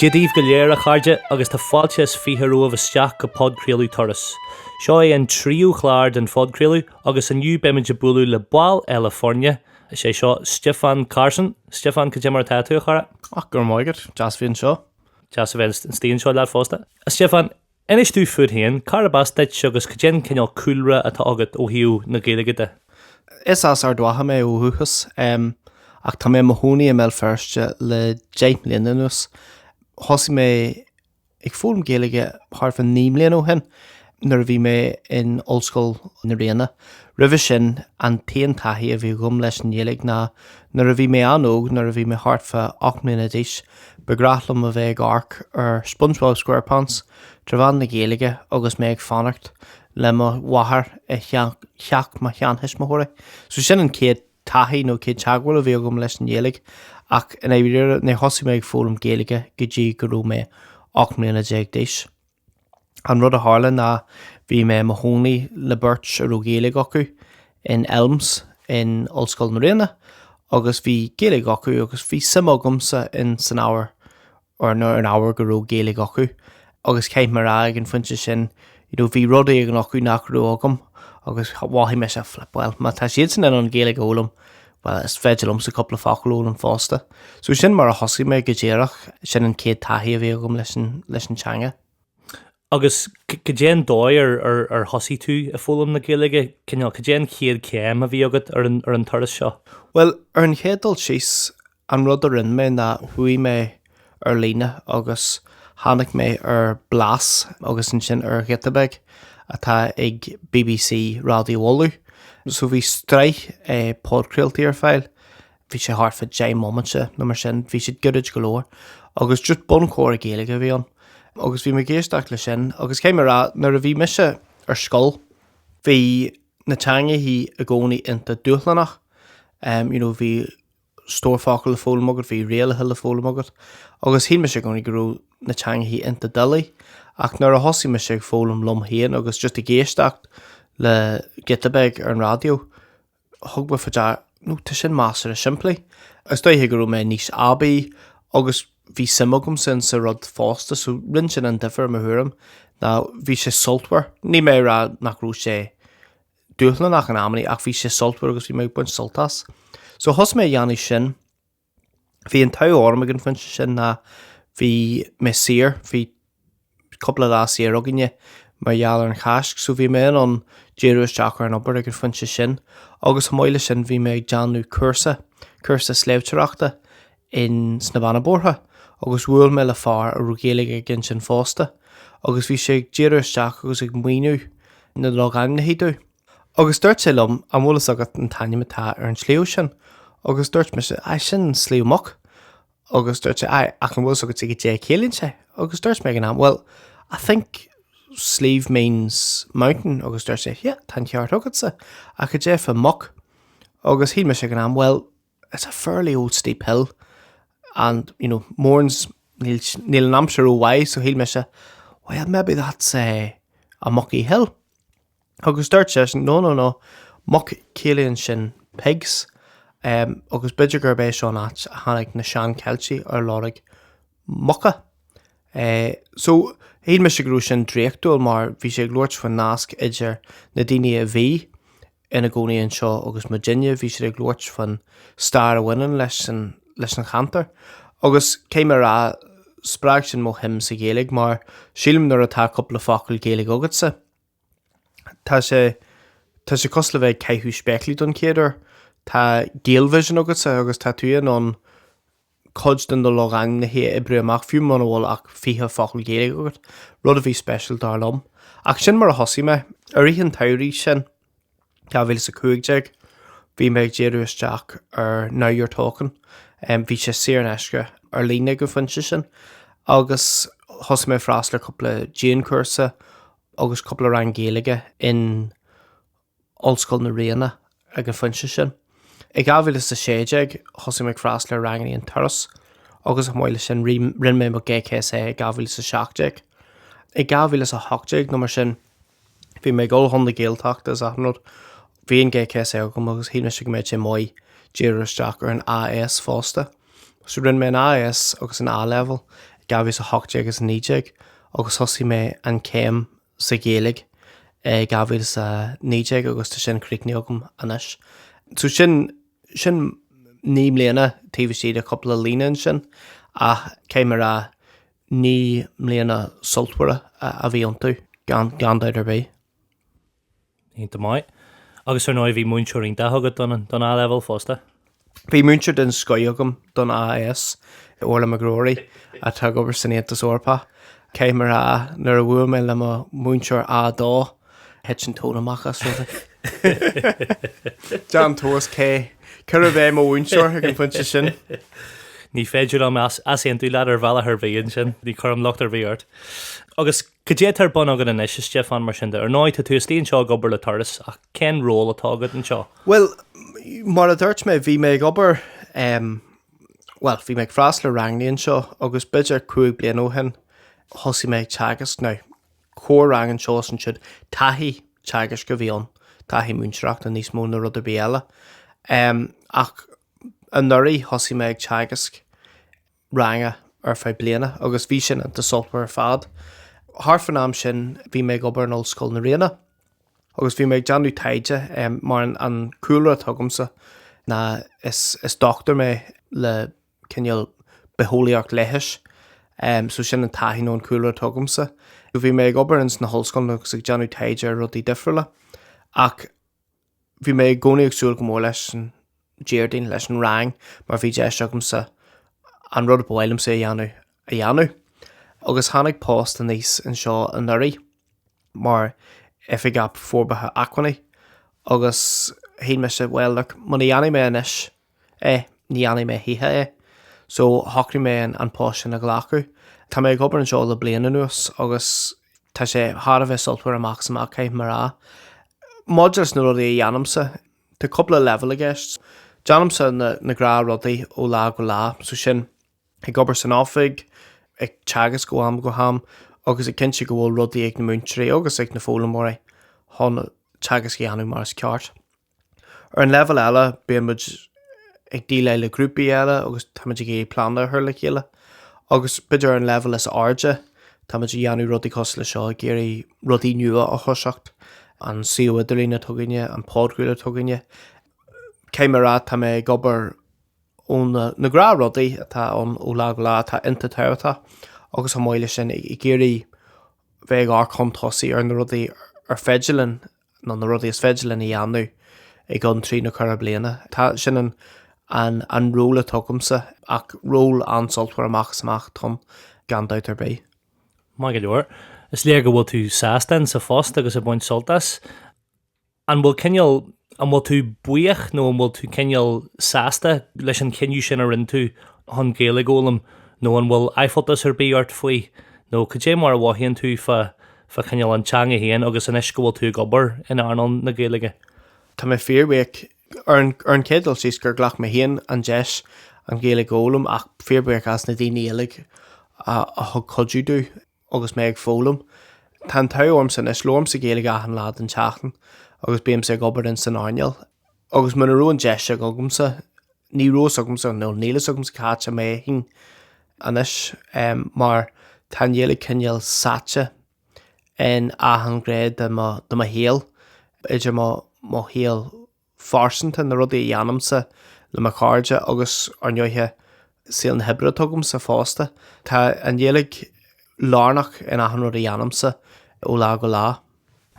Dia daoibh go léir, a chairde, agus tá fáilte is 20 romhaibh isteach go podchraoladh Turas. Seo é an tríú chlár den phodchraoladh agus inniu beimid ag bualadh le ball eile foirne, is é seo Stiofán Carson. Stiofán, cad é mar atá tú, a chara? Ach go raibh maith agat, deas bheith anseo. Deas a bheith istigh anseo leat fosta. A Stiofáin, inis dúinn fút féin, cárb as duit agus cad é an cineál cúlra atá agat ó thaobh na Gaeilge de? Is as Ard Mhacha mé ó dhúchas, ach tá mé i mo chónaí i mBéal Feirste le 10 mbliana anuas. Thosaigh mé ag foghlaim Gaeilge thart fá 9 mbliana ó shin nuair a bhí mé in Ollscoil na Ríona. Roimhe sin, an t-aon taithí a bhí agam leis an nGaeilge ná nuair a bhí mé an-óg, nuair a bhí mé thart fá 8 mbliana d'aois, ba ghnách liom a bheith ag amharc ar SpongeBob SquarePants trí mheán na Gaeilge agus mé ag fanacht le mo mháthair i theach mo sheantuismitheoirí. So sin an chéad taithí nó chéad teagmháil a bhí agam leis an nGaeilge ach i ndáiríre níor thosaigh mé ag foghlaim Gaeilge go dtí go raibh mé 18 mbliana d'aois. An rud a tharla ná bhí mé i mo chónaí le beirt a raibh Gaeilge acu in Elms in Ollscoil na Ríona agus bhí Gaeilge acu agus bhí suim agamsa in san ábhar ar an ábhar go raibh Gaeilge acu agus caithfidh mé a rá ag an phointe sin you know bhí rud éigin acu nach raibh agam agus mhothaigh mise flip well má tá siadsan in ann Gaeilge a fhoghlaim well is féidir liomsa cúpla focal a fhoghlaim fosta. So sin mar a thosaigh mé go díreach, sin an chéad taithí a bhí agam leis an leis an teanga. Agus cad é an dóigh ar ar ar thosaigh tú ag foghlaim na Gaeilge? Cineál cad é an chéad chéim a bhí agat ar an ar an turas seo? Bhuel ar an chéad dul síos An rud a rinne mé ná chuaigh mé ar líne agus tháinig mé ar Blas agus ansin ar Ghiota Beag atá ag BBC Raidió Uladh. So bhí sraith podchraoltaí ar fáil, bhí sé thart fá 10 mbomaite nó mar sin, bhí siad gairid go leor agus just bunchomhrá Gaeilge a bhí ann. Agus bhí mé ag éisteacht leis sin agus caithfidh mé a rá nuair a bhí mise ar scoil bhí na teangachaí i gcónaí iontach dúshlánach, you know bhí stór focal le foghlaim agat, bhí rialacha le foghlaim agat agus shíl mise i gcónaí go raibh na teangachaí iontach doiligh ach nuair a thosaigh mise ag foghlaim liom féin agus just ag éisteacht le giota beag ar an raidió, thug mé faoi deara, no, tá sin measartha simplí. Is dóiche go raibh mé níos aibí agus bhí suim agamsa in sa rud fosta so rinne sin an difear i mo thuairim ná bhí sé sultmhar. Níl mé ag rá nach raibh sé dúshlánach in amannaí ach bhí sé sultmhar agus bhí mé ag baint sult as. So thosaigh mé a dhéanamh sin. Bhí an t-ádh orm ag an phointe sin ná bhí mé saor, bhí cúpla lá saor againne mar gheall ar an Cháisc so bhí mé in ann díriú isteach ar an obair ag an phointe sin agus chomh maith leis sin bhí mé ag déanamh cúrsa, cúrsa sléibhteoireachta in sna Beanna Boirche agus bhuail mé le fear a raibh Gaeilge aige ansin fosta agus bhí sé ag díriú isteach agus ag míniú na logainmneacha domh. Agus dúirt sé liom, an bhfuil fhios agat an t-ainm atá ar an sliabh sin? Agus dúirt mise, aye, sin Sliabh Muc. Agus dúirt sé, aye, ach an bhfuil fhios agat cad é a chiallaíonn sé? Agus dúirt mé ag an am, well, I think sliabh means mountain agus dúirt sé, yeah, tá an ceart agatsa, ach cad é fá muc? Agus shíl mise ag an am, well, it's a fairly old steep hill and, you know, Mournes, níl, níl an aimsir rómhaith so shíl mise, well, maybe that's a, a mucky hill. Agus dúirt seisean, no, no, no, muc ciallaíonn sin pigs, um, agus b'fhéidir gurb é seo an áit a tháinig na sean-Cheiltigh ar lorg muca. Eh, so, shíl mise go raibh sin draíochtúil mar bhí sé ag labhairt faoin nasc idir na daoine a bhí ina gcónaí anseo agus muidinne, bhí siad ag labhairt faoin stair a bhaineann leis an, leis an cheantar. Agus caithfidh mé a rá, spreag sin mo shuim sa Ghaeilge mar sílim nuair atá cúpla focal Gaeilge agatsa, tá sé, tá sé cosúil le bheith ag caitheamh spéaclaí don chéad uair. Tá Gaelvision agatsa agus tá tú in ann cuid de na logainmneacha a oibriú amach, fiú muna bhfuil ach 20 focal Gaeilge agat, rud a bhí speisialta dar liom. Ach sin mar a thosaigh mé. I rith an tsamhraidh sin, 2015, bhí mé ag díriú isteach ar Now You're Talking. Bhí sé saor in aisce ar líne ag an phointe sin agus thosaigh mé ag freastal ar cúpla dianchúrsa agus cúpla rang Gaeilge in Ollscoil na Ríona ag an phointe sin. I 2016 thosaigh mé ag freastal ar ranganna in Turas agus chomh maith leis sin rinne mé mo GCSE i 2017. I 2018 nó mar sin bhí mé ag dul chun na Gaeltachta is achan rud. Bhí an GCSE agam agus shíl mise go mbeadh sé maith díriú isteach ar an AS fosta. So rinne mé an AS agus an A-Level. 2018 agus 19 agus thosaigh mé an céim sa Ghaeilge i 2019 agus tá sin críochnaithe agam anois. So sin, sin 9 mbliana taobh istigh de cúpla líne ansin ach caithfidh mé a rá 9 mbliana sultmhara a bhí iontu gan, gan dabht ar bith. Iontach maith. Agus ar ndóigh bhí múinteoir iontach agat don, don A-Level fosta. Bhí múinteoir den scoith agam don AS, Orla McGrory, atá ag obair san Aontas Eorpach. Caithfidh mé a rá, nuair a bhuail mé le mo mhúinteoir A2, thit an tóin amach as rudaí. Déan tomhas cé cérbh é mo mhúinteoir ag an phointe sin. Ní féidir liom easaontú leat ar bhealach ar bith ansin, ní chuirim locht ar bith ort. Agus cad é atá ar bun agat anois, a Stiofáin, mar sin de? Ar ndóigh, tá tú istigh anseo ag obair le Turas, ach cén ról atá agat anseo? Bhuel, mar a dúirt mé, bhí mé ag obair, bhuel, bhí mé ag freastal ar ranganna anseo agus b'fhéidir 5 bliana ó shin thosaigh mé ag teagasc. Now, corr-rang anseo is ansiúd, taithí teagaisc a bhí ann, taithí múinteoireachta níos mó ná rud ar bith eile. Ach anuraidh thosaigh mé ag teagasc ranga ar feadh bliana agus bhí sin iontach sultmhar ar fad. Thart fán am sin bhí mé ag obair in Ollscoil na Ríona agus bhí mé ag déanamh taighde mar an cúlra atá agamsa ná is is dochtúir mé le cineál bitheolaíocht leighis. So sin an taithí nó an cúlra atá agamsa. Bhí mé ag obair ins na hollscoileanna agus ag déanamh taighde ar rudaí difriúla ach bhí mé i gcónaí ag súil go mór leis an Déardaoin, leis an rang, mar bhí deis agamsa an rud ba mhaith liomsa a dhéanamh a dhéanamh. Agus tháinig post aníos anseo anuraidh mar Oifigeach Forbartha Acmhainní agus shíl mise, well look, muna dhéanfaidh mé anois é, ní dhéanfaidh mé choíche é. So shocraigh mé an post sin a ghlacadh. Tá mé ag obair anseo le bliain anuas agus tá sé thar a bheith sultmhar amach is amach, caithfidh mé a rá. Maidir leis na rudaí a dhéanaimse, tá cúpla leibhéal i gceist. Déanaimse na na gnáthrudaí ó lá go lá, so sin ag obair san oifig, ag teagasc ó am go ham agus ag cinntiú go bhfuil rudaí ag na múinteoirí agus ag na foghlaimeoirí chun teagasc a dhéanamh mar is ceart. Ar an leibhéal eile, bíonn muid ag déileáil le grúpaí eile agus táimid ag iarraidh pleananna a chur le chéile. Agus b'fhéidir ar an leibhéal is airde, táimid ag déanamh rudaí cosúil le seo, ag iarraidh rudaí nua a thoiseacht, an suíomh idirlín atá againne, an podchraoladh atá againne. Caithfidh mé a rá, tá mé ag obair ó na gnáthrudaí atá ann ó lá go lá atá iontach tábhachtach agus chomh maith leis sin ag iarraidh bheith ag amharc chun tosaigh ar na rudaí ar féidir linn nó na rudaí is féidir linn a dhéanamh i gceann 3 nó 4 bliana. Tá, sin an an an ról atá agamsa ach ról an-sultmhar amach is amach atá ann gan dabht ar bith. Maith go leor. Is léir go bhfuil tú sásta in sa phost agus ag baint sult as. An bhfuil cineál, an bhfuil tú buíoch nó an bhfuil tú cineál sásta leis an chinneadh sin a rinne tú chun Gaeilge a fhoghlaim nó an bhfuil áiféaltas ar bith ort faoi nó cad é mar a mhothaíonn tú fá fá chineál an teanga féin agus anois go bhfuil tú ag obair in earnáil na Gaeilge? Tá mé fíorbhuíoch ar an ar an chéad dul síos gur ghlac mé féin an deis an Ghaeilge a fhoghlaim ach fíorbhuíoch as na daoine uilig a a thug cuidiú domh agus mé ag foghlaim. Tá an t-ádh ormsa anois, labhraímse Gaeilge achan lá den tseachtain agus bímse ag obair ins an earnáil. Agus muna raibh an deis sin agamsa, ní raibh fhios agamsa, nó níl fhios agamsa cá háit a mbeinn anois mar tá an Ghaeilge cineál sáite in achan ghné de mo, de mo shaol, idir mo, mo shaol phearsanta, na rudaí a dhéanaimse le mo chairde agus, ar ndóighe, saol na hoibre atá agamsa fosta. Tá an Ghaeilge lárnach in achan rud a dhéanaimse ó lá go lá.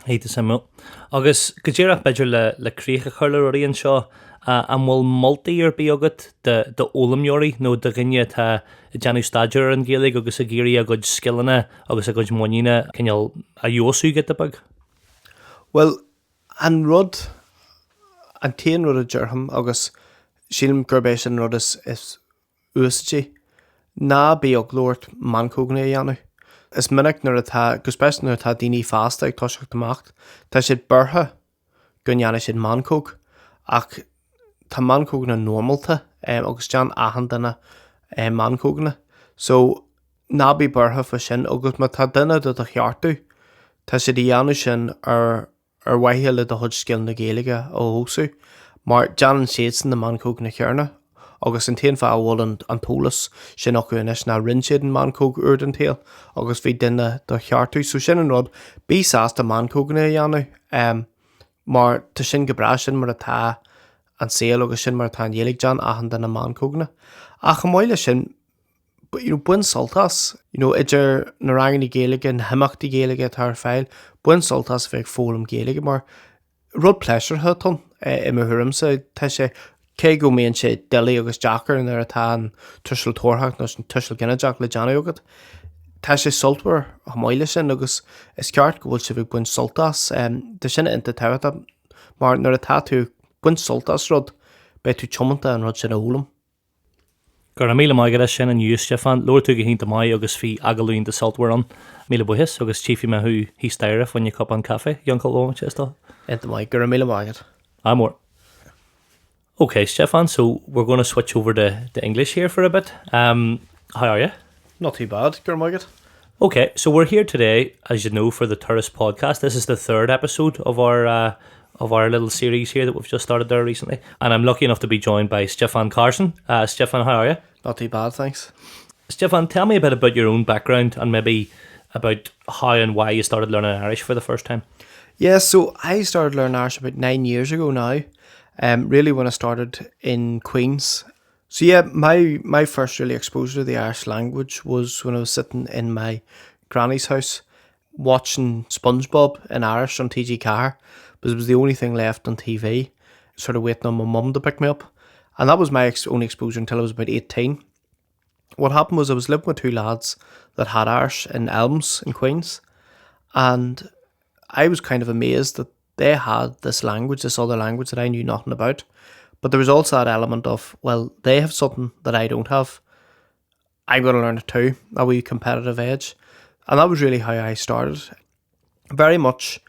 Iontach suimiúil. Agus go díreach b'fhéidir le le críoch a chur le rudaí anseo, an bhfuil moltaí ar bith agat d'fhoghlaimeoirí nó do dhaoine atá ag déanamh staidéar ar an Ghaeilge agus ag iarraidh a gcuid scileanna agus a gcuid muiníne cineál a fheabhsú giota beag? Bhuel, An rud, an t-aon rud a déarfainn, agus sílim gurb é sin an rud is is úsáidí, ná bíodh eagla ort meancóganna a dhéanamh. Is minic nuair atá, go speisialta nuair atá daoine fásta ag toiseacht amach, tá siad buartha go ndéanfaidh siad meancóg, ach tá meancóganna normálta agus déanann achan duine meancóganna. So, ná bí buartha fá sin agus má tá duine do do cheartú, tá siad a dhéanamh sin ar ar mhaithe le do chuid scileanna Gaeilge a fheabhsú, mar déanann siadsan na meancóganna céanna. Agus an t-aon fáth a bhfuil an an t-eolas sin acu anois ná rinne siad an mheancóg uair den tsaol agus bhí duine do cheartú. So sin an rud, bí sásta meancóganna a dhéanamh mar tá sin go breá, sin mar atá an saol agus sin mar atá an Ghaeilge, déan achan duine meancóganna. Ach chomh maith leis sin, you know, bain sult as, you know, idir na ranganna Gaeilge, na himeachtaí Gaeilge atá ar fáil, bain sult as a bheith ag foghlaim Gaeilge mar rud pléisiúrtha atá ann i mo thuairimse. Tá sé, cé go mbíonn sé doiligh agus deacair nuair atá an tuiseal tabharthach nó an tuiseal ginideach le déanamh agat, tá sé sultmhar chomh maith leis sin agus is ceart go bhfuil sibh ag baint sult as. Tá sin iontach tábhachtach mar nuair atá tú ag baint sult as rud, beidh tú tiomanta an rud sin a fhoghlaim. Go raibh míle maith agat as sin inniu, a Stiofáin. Labhair tú go hiontach maith agus bhí agallamh iontach sultmhar ann. Míle buíochas agus tchífidh mé thú thíos staighre fá choinne cupán caife i gceann cúpla bomaite, is dócha. Iontach maith. Go raibh míle maith agat. Ádh mór. Ok, Stiofán, so we're going to switch over to, to English here for a bit. Um, how are you? Not too bad, go raibh maith agat. Okay, so we're here today, as you know, for the Turas podcast. This is the third episode of our uh, of our little series here that we've just started there recently. And I'm lucky enough to be joined by Stefan Carson. Uh, Stefan, how are you? Not too bad, thanks. Stefan, tell me a bit about your own background and maybe about how and why you started learning Irish for the first time. Yeah, so I started learning Irish about nine years ago now. Um, really when I started in Queens. So yeah, my, my first really exposure to the Irish language was when I was sitting in my granny's house watching SpongeBob in Irish on TG Car because it was the only thing left on TV, sort of waiting on my mum to pick me up. And that was my ex only exposure until I was about 18. What happened was I was living with two lads that had Irish in Elms in Queens, and I was kind of amazed that they had this language, this other language that I knew nothing about. But there was also that element of, well, they have something that I don't have. I'm going to learn it too, a wee competitive edge. And that was really how I started. Very much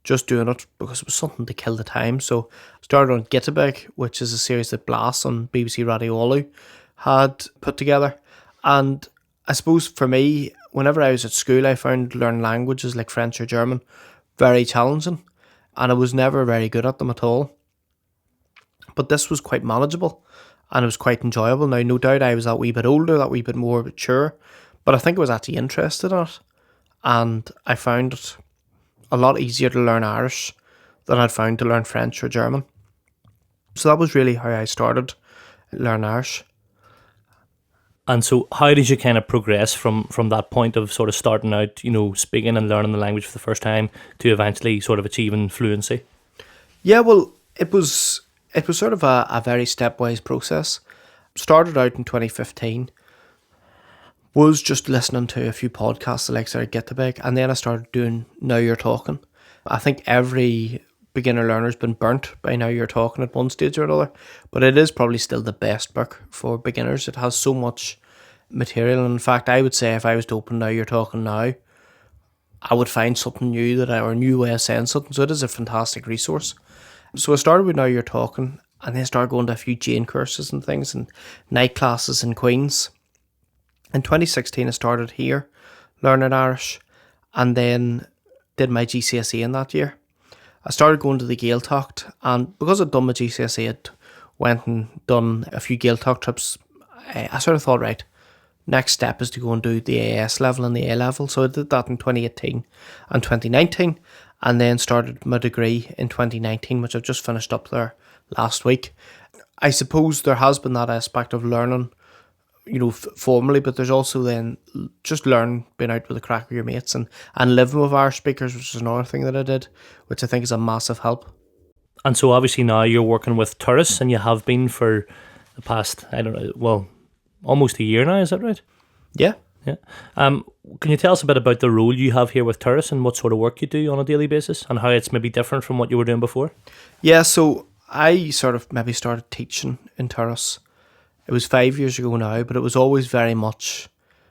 just doing it because it was something to kill the time. So started on Giota Beag, which is a series that Blas on BBC Radio Uladh had put together. And I suppose for me, whenever I was at school, I found learning languages like French or German very challenging, and I was never very good at them at all. But this was quite manageable and it was quite enjoyable. Now, no doubt I was that wee bit older, that wee bit more mature, but I think I was actually interested in it. And I found it a lot easier to learn Irish than I'd found to learn French or German. So that was really how I started learn Irish. And so how did you kind of progress from from that point of sort of starting out, you know, speaking and learning the language for the first time to eventually sort of achieving fluency? Yeah, well, it was it was sort of a, a very stepwise process. Started out in 2015, was just listening to a few podcasts like sort of Giota Beag, and then I started doing Now You're Talking. I think every beginner learner's been burnt by now you're talking at one stage or another, but it is probably still the best book for beginners. It has so much material. And in fact, I would say if I was to open Now You're Talking now, I would find something new that I or a new way of saying something. So it is a fantastic resource. So I started with Now You're Talking and then started going to a few Jane courses and things and night classes in Queens. In 2016, I started here learning Irish and then did my GCSE in that year. I started going to the Gaeltacht and because I'd done my GCSE, I'd went and done a few Gaeltacht trips. I sort of thought, right, next step is to go and do the AS level and the A level. So I did that in 2018 and 2019 and then started my degree in 2019, which I've just finished up there last week. I suppose there has been that aspect of learning you know, formally, but there's also then just learn being out with the crack with your mates and, and living with our speakers, which is another thing that I did, which I think is a massive help. And so obviously now you're working with Turas and you have been for the past, I don't know, well, almost a year now, is that right? Yeah. Yeah. Um, can you tell us a bit about the role you have here with Turas and what sort of work you do on a daily basis and how it's maybe different from what you were doing before? Yeah, so I sort of maybe started teaching in Turas it was five years ago now, but it was always very much,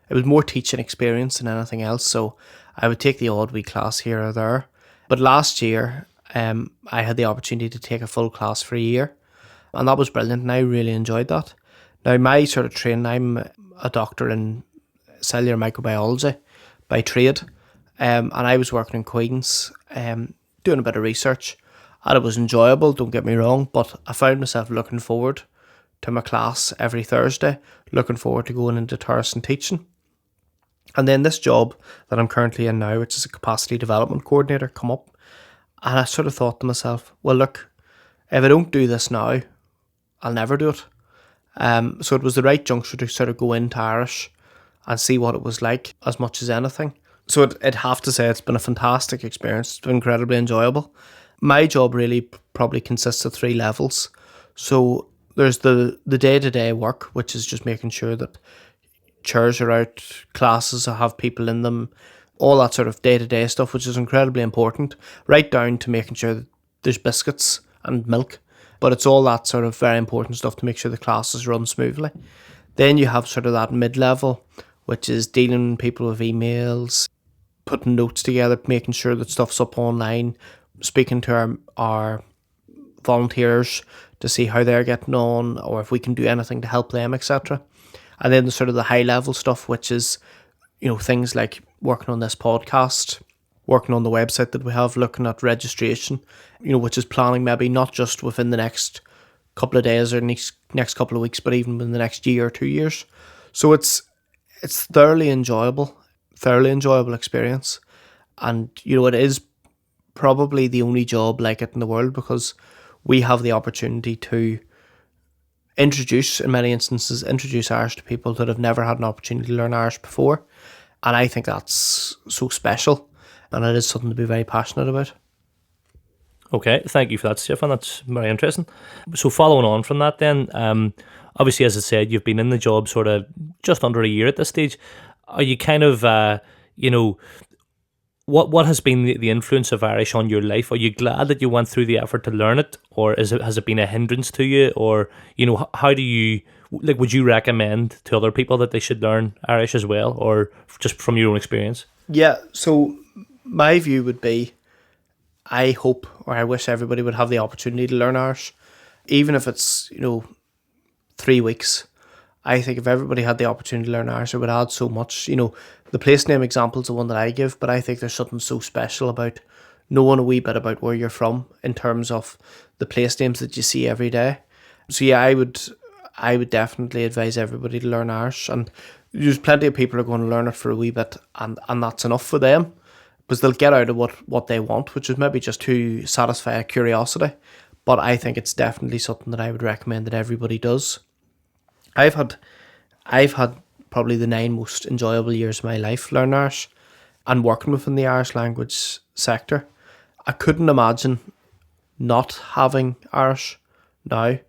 it was more teaching experience than anything else. So I would take the odd wee class here or there. But last year, um, I had the opportunity to take a full class for a year, and that was brilliant, and I really enjoyed that. Now, my sort of training, I'm a doctor in cellular microbiology by trade, um, and I was working in Queen's, um, doing a bit of research, and it was enjoyable, don't get me wrong, but I found myself looking forward to my class every Thursday, looking forward to going into Turas and teaching. And then this job that I'm currently in now, which is a capacity development coordinator, come up. And I sort of thought to myself, well, look, if I don't do this now, I'll never do it. Um, so it was the right juncture to sort of go into Irish and see what it was like as much as anything. So it, I'd have to say it's been a fantastic experience. It's been incredibly enjoyable. My job really probably consists of three levels. So there's the the day to day work, which is just making sure that chairs are out, classes have people in them, all that sort of day to day stuff, which is incredibly important, right down to making sure that there's biscuits and milk. But it's all that sort of very important stuff to make sure the classes run smoothly. Then you have sort of that mid level, which is dealing with people with emails, putting notes together, making sure that stuff's up online, speaking to our, our volunteers to see how they're getting on or if we can do anything to help them, etc. And then the sort of the high level stuff, which is, you know, things like working on this podcast, working on the website that we have, looking at registration, you know, which is planning maybe not just within the next couple of days or next next couple of weeks, but even in the next year or two years. So it's it's thoroughly enjoyable, thoroughly enjoyable experience. And you know, it is probably the only job like it in the world because we have the opportunity to introduce, in many instances, introduce Irish to people that have never had an opportunity to learn Irish before. And I think that's so special and it is something to be very passionate about. Okay, thank you for that, Stefan. That's very interesting. So, following on from that, then, um, obviously, as I said, you've been in the job sort of just under a year at this stage. Are you kind of, uh, you know, what what has been the, the influence of Irish on your life? Are you glad that you went through the effort to learn it, or is it has it been a hindrance to you? Or you know, how do you like? Would you recommend to other people that they should learn Irish as well, or just from your own experience? Yeah. So my view would be, I hope or I wish everybody would have the opportunity to learn Irish, even if it's you know three weeks. I think if everybody had the opportunity to learn Irish, it would add so much. You know, the place name example is the one that I give, but I think there's something so special about knowing a wee bit about where you're from in terms of the place names that you see every day. So yeah, I would I would definitely advise everybody to learn Irish and there's plenty of people are going to learn it for a wee bit and, and that's enough for them because they'll get out of what, what they want, which is maybe just to satisfy a curiosity. But I think it's definitely something that I would recommend that everybody does. I've had I've had probably the nine most enjoyable years of my life learning Irish and working within the Irish language sector. I couldn't imagine not having Irish now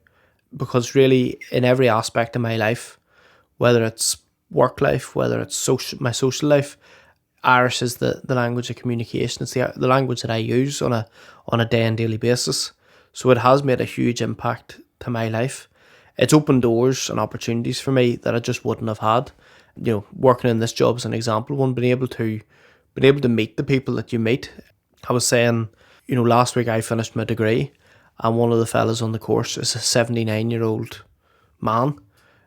because really in every aspect of my life, whether it's work life, whether it's social my social life, Irish is the, the language of communication. It's the, the language that I use on a on a day and daily basis. So it has made a huge impact to my life. It's opened doors and opportunities for me that I just wouldn't have had. You know, working in this job is an example one, being able to being able to meet the people that you meet. I was saying, you know, last week I finished my degree and one of the fellas on the course is a 79 year old man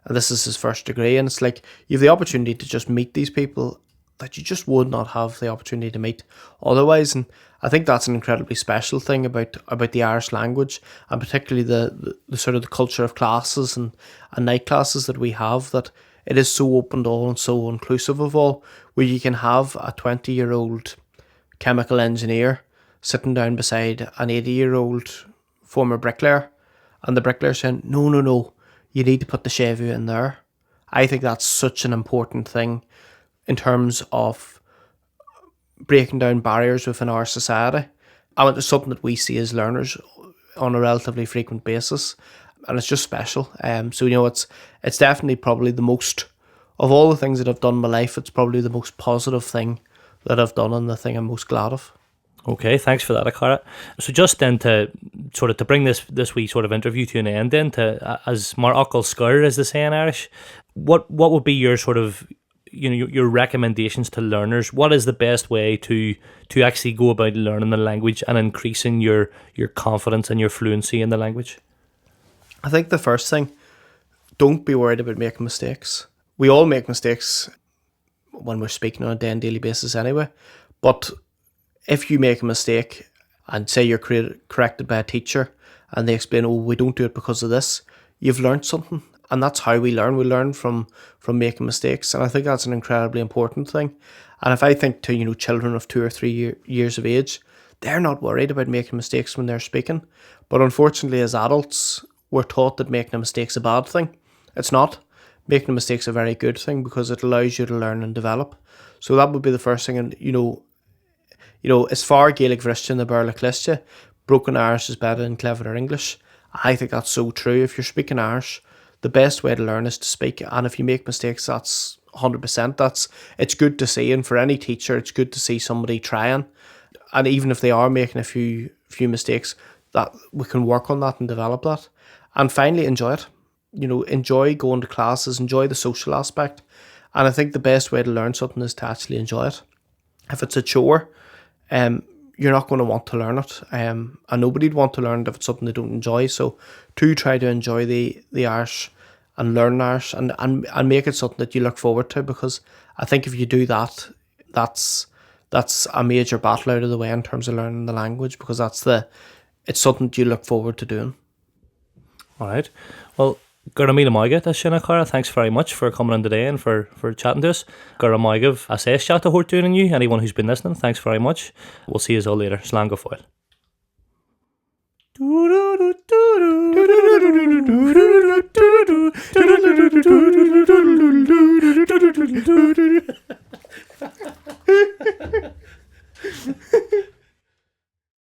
and this is his first degree and it's like you have the opportunity to just meet these people that you just would not have the opportunity to meet otherwise and I think that's an incredibly special thing about about the Irish language and particularly the, the, the sort of the culture of classes and, and night classes that we have that it is so open to all and so inclusive of all where you can have a 20 year old chemical engineer sitting down beside an 80 year old former bricklayer and the bricklayer saying no no no you need to put the chevy in there I think that's such an important thing in terms of breaking down barriers within our society. And it's something that we see as learners on a relatively frequent basis, and it's just special. Um, so you know, it's it's definitely probably the most of all the things that I've done in my life. It's probably the most positive thing that I've done and the thing I'm most glad of. Okay, thanks for that, Akara. So just then to sort of to bring this this wee sort of interview to an end, then to as mar fhocal scoir as they say in Irish, what what would be your sort of you know your, your recommendations to learners? What is the best way to to actually go about learning the language and increasing your your confidence and your fluency in the language? I think the first thing, don't be worried about making mistakes. We all make mistakes when we're speaking on a day and daily basis anyway. But if you make a mistake and say you're corrected by a teacher and they explain, oh, we don't do it because of this, you've learned something and that's how we learn. We learn from from making mistakes and I think that's an incredibly important thing. And if I think to you know children of 2 or 3 year, years of age, they're not worried about making mistakes when they're speaking. But unfortunately as adults, we're taught that making a mistake's a bad thing. It's not. Making a mistake's a very good thing because it allows you to learn and develop. So that would be the first thing and you know you know, is fearr Gaeilge bhriste ná Béarla cliste, broken Irish is better than cleverer English. I think that's so true. If you're speaking Irish, the best way to learn is to speak and if you make mistakes that's 100% that's it's good to see and for any teacher it's good to see somebody trying and even if they are making a few few mistakes that we can work on that and develop that and finally enjoy it you know enjoy going to classes enjoy the social aspect and I think the best way to learn something is to actually enjoy it if it's a chore um you're not going to want to learn it um and nobody'd want to learn it if it's something they don't enjoy so to try to enjoy the the Irish and learn Irish and and and make it something that you look forward to because I think if you do that that's that's a major battle out of the way in terms of learning the language because that's the it's something that you look forward to doing. All right. Well, go raibh míle maith agat as sin a chara. Thanks very much for coming on today and for, for chatting to us. Go raibh maith agaibh as éisteacht a thabhairt dúinn inniu. Anyone who's been listening, thanks very much. We'll see you all later. Slán go fóill.